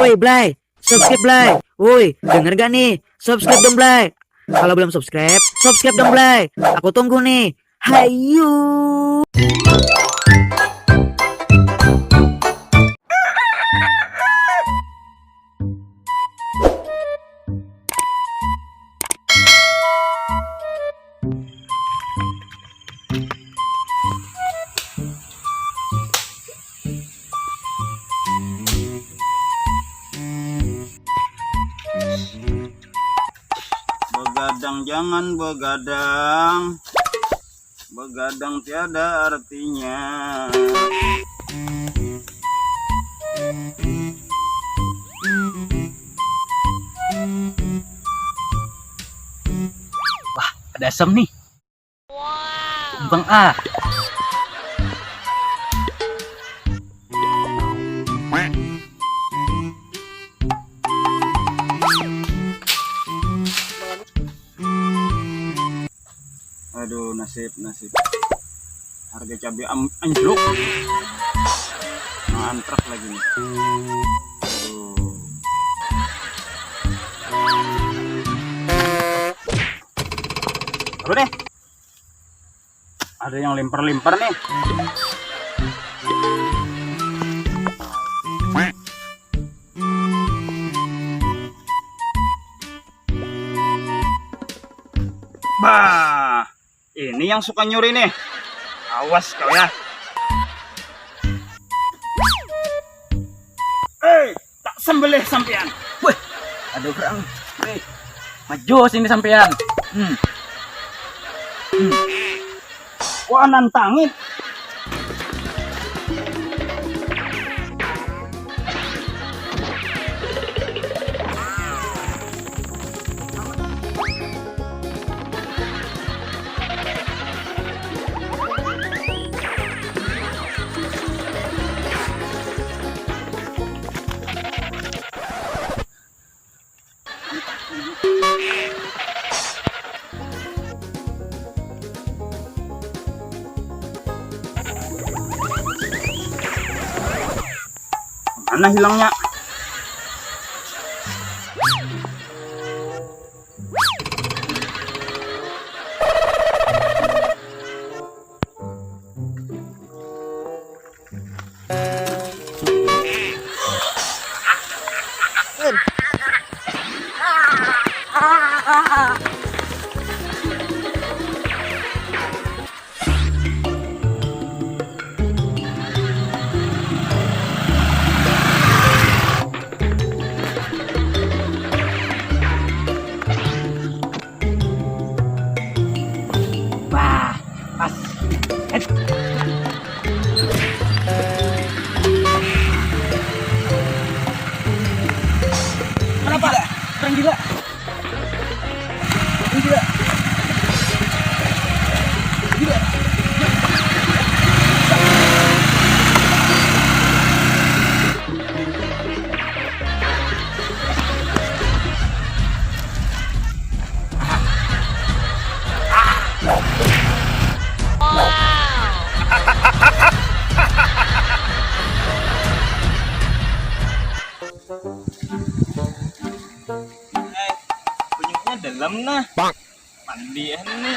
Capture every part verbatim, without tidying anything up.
Woi, Blay, subscribe, Blay. Woi, denger gak nih? Subscribe dong, Blay. Kalau belum subscribe, subscribe dong, Blay. Aku tunggu nih. Hayu. Begadang jangan begadang. Begadang tiada artinya. Wah, ada asam nih. Kumbang ah. Aduh, nasib, nasib. Harga cabai am- anjlok. Nah, antrak lagi nih. Aduh. Apa deh? Ada yang limpar-limpar nih. Bah, ini yang suka nyuri nih. Awas kau ya. Eh, tak sembelih sampean. Weh, ada orang. Weh, maju sini sampean. Hmm. Hmm. Wah, nantangin. Mana hilangnya? Bah, pas. Eh. Kenapa? Orang gila. Orang gila. Gila. Eh, banyaknya dalam nah. Mandi nih.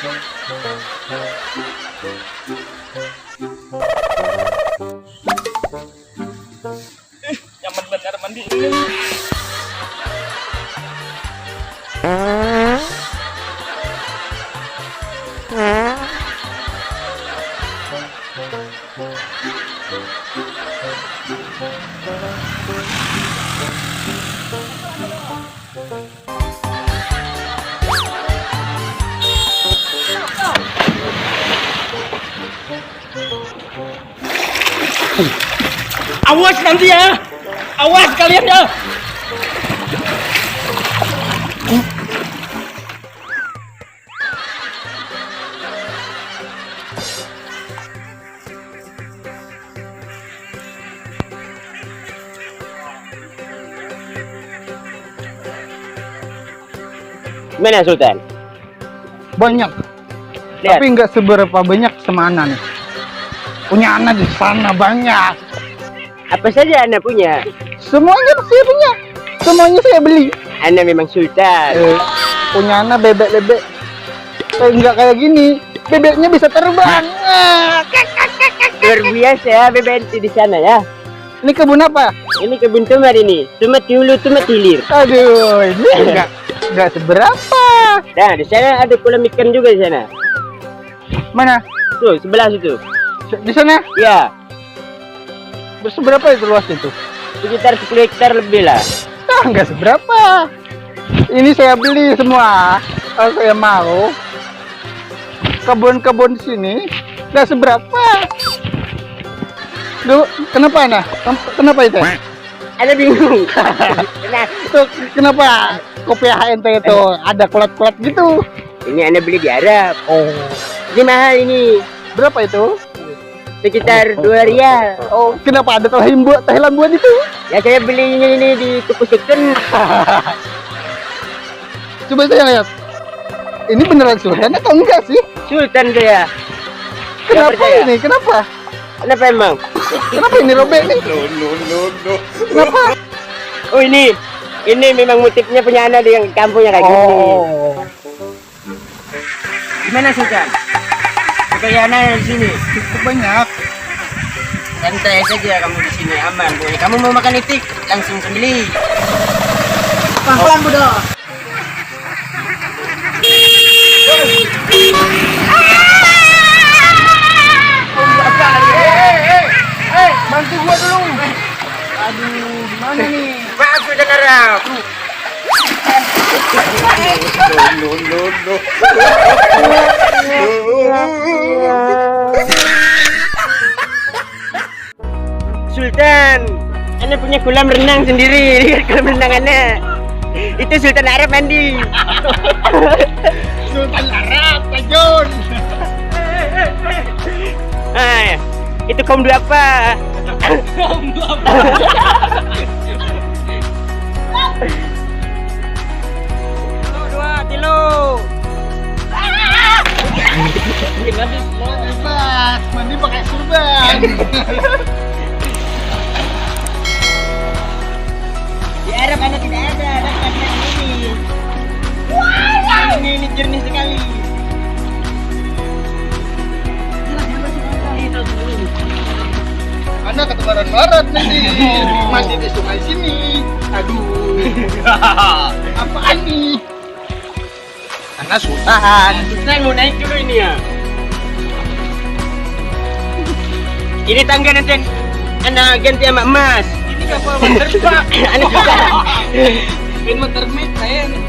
Ih, nyaman benar mandi ini. Awas nanti ya. Awas kalian ya. Gimana, Sultan? Banyak. Lihat. Tapi nggak seberapa banyak sama Ana nih. Punya Ana di sana banyak. Apa saja Ana punya? Semuanya saya punya. Semuanya saya beli. Ana memang sultan. Eh, punya Ana bebek-bebek. Eh, nggak kayak gini. Bebeknya bisa terbang. Ah, Luar biasa ya bebek di sana ya. Ini kebun apa? Ini kebun tomat ini. Tomat hulu, tomat hilir. Aduh, ini nggak nggak seberapa. Nah, di sana ada kolam ikan juga di sana. Mana? Tuh, sebelah situ. Di sana? Ya, Seberapa itu luasnya tuh? Sekitar sepuluh hektar lebih lah. Ah, nggak seberapa. Ini saya beli semua. Kalau saya mau kebun-kebun di sini nggak seberapa. Duh, kenapa nah? Kenapa itu? Ada bingung. Nah, Tuh, kenapa kopi H N T itu ada kulat-kulat gitu? Ini Ana beli di Arab. Oh, Ini mahal ini. Berapa itu? Sekitar dua rial. Oh, kenapa ada tahi lambuan, tahi lambuan itu? Ya, saya belinya ini di toko second. Coba saya lihat. Ini beneran sultan atau enggak sih? Sultan saya. Kenapa percaya. Ini? Kenapa? Kenapa emang? Kenapa ini robek nih? No, no, no, no. Kenapa? Oh, ini. Ini memang motifnya punya Ana di yang kampungnya kayak gini. Oh. Gimana, Sultan? Kekayaan Ana di sini. Cukup banyak. Santai saja kamu di sini, aman. Pokoknya kamu mau makan itik, langsung sembelih. Pelan-pelan, bodoh. Hei, hei, hei, bantu gua dulu. Aduh, gimana nih? Maaf, Sultan Arab. No, no, no, no. Sultan, Ana punya kolam renang sendiri. Lihat kolam renang Ana. Itu Sultan Arab mandi. Sultan Arab, Pak Jun. Ah, itu kaum dua apa? Tilu, dua, tilu. Bebas, mandi pakai surban. Di Arab Ana tidak ada, ada karena ini. Ini, ini jernih sekali. Ana ketukaran barat nanti. Masih di sungai sini. Aduh. Apa ini? Ana sultan. Saya mau naik dulu ini ya. Ini tangga nanti Ana ganti sama emas. Ini apa? Terbang. Ana juga. Ini mah termit saya nih.